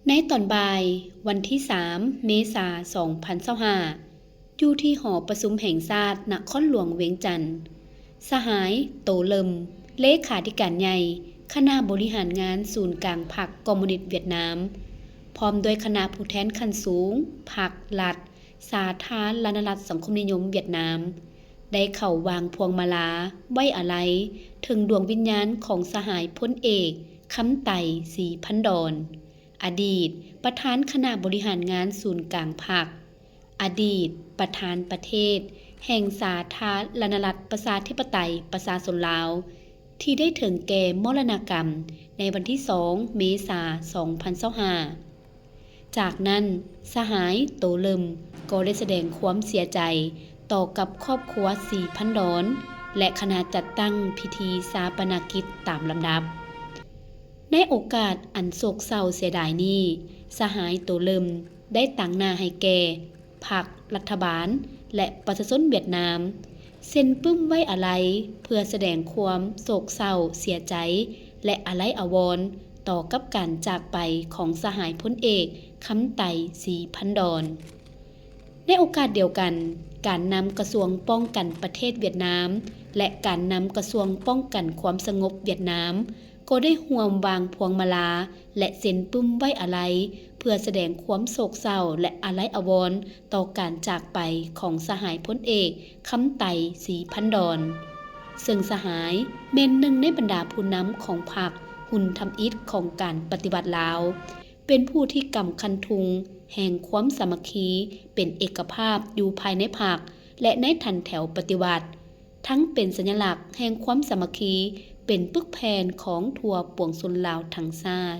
ໃນຕອນບ່າຍ ວັນທີສາມ ເມສາ ສອງພັນຊາວຫ້າ ຢູ່ທີ່ຫໍປະຊຸມແຫ່ງຊາດນະຄອນຫຼວງວຽງຈັນ, ສະຫາຍ ໂຕເລີມ ເລຂາທິການໃຫຍ່ຄະນະບໍລິຫານງານສູນກາງພັກຄອມມູນິດຫວຽດນາມ ພ້ອມດ້ວຍຄະນະຜູ້ແທນຂັ້ນສູງພັກລັດ ສາທາລະນະລັດສັງຄົມນິຍົມຫວຽດນາມ ໄດ້ເຂົ້າວາງພວງມາລາໄວ້ອາໄລເຖິງດວງວິນຍານຂອງສະຫາຍພົນເອກ ຄຳໄຕ ສີພັນດອນ ອະດີດປະທານຄະນະບໍລິຫານງານສູນກາງພັກ, ອະດີດປະທານປະເທດແຫ່ງສາທາລະນະລັດປະຊາທິປະໄຕປະຊາຊົນລາວ ທີ່ໄດ້ເຖິງແກ່ມໍລະນະກຳໃນວັນທີສອງ ເມສາ ສອງພັນຊາວຫ້າ. ຈາກນັ້ນ ສະຫາຍ ໂຕເລີມ ກໍໄດ້ສະແດງຄວາມເສຍໃຈຕໍ່ກັບຄອບຄົວ ສີພັນດອນ ແລະ ຄະນະຈັດຕັ້ງພິທີຊາປະນະກິດຕາມລຳດັບ. ໃນໂອກາດອັນໂສກເສົ້າເສຍດາຍນີ້, ສະຫາຍ ໂຕເລີມ ໄດ້ຕາງໜ້າໃຫ້ແກ່ພັກ, ລັດຖະບານ ແລະ ປະຊາຊົນຫວຽດນາມ ເຊັນປຶ້ມໄວ້ອາໄລ ເພື່ອສະແດງຄວາມໂສກເສົ້າເສຍໃຈ ແລະ ອາໄລອາວອນຕໍ່ກັບການຈາກໄປຂອງສະຫາຍພົນເອກ ຄຳໄຕ ສີພັນດອນ. ໃນໂອກາດດຽວກັນ, ການນຳກະຊວງປ້ອງກັນປະເທດຫວຽດນາມ ແລະ ການນຳກະຊວງປ້ອງກັນຄວາມສະຫງົບຫວຽດນາມ ກໍໄດ້ຮ່ວມວາງພວງມາລາ ແລະ ເຊັນປຶ້ມໄວ້ອາໄລ ເພື່ອສະແດງຄວາມໂສກເສົ້າ ແລະ ອາໄລອາວອນຕໍ່ການຈາກໄປຂອງສະຫາຍພົນເອກ ຄຳໄຕ ສີພັນດອນ ເຊິ່ງສະຫາຍແມ່ນໜຶ່ງໃນບັນດາຜູ້ນຳຂອງພັກຮຸ່ນທຳອິດຂອງການປະຕິວັດລາວ, ເປັນຜູ້ທີ່ກຳຄັນທຸງແຫ່ງຄວາມສາມັກຄີເປັນເອກະພາບຢູ່ພາຍໃນພັກ ແລະ ໃນຖັນແຖວປະຕິວັດ, ທັງເປັນສັນຍະລັກແຫ່ງຄວາມສາມັກຄີເປັນປຶກແຜ່ນຂອງທົ່ວປວງຊົນລາວທັງຊາດ.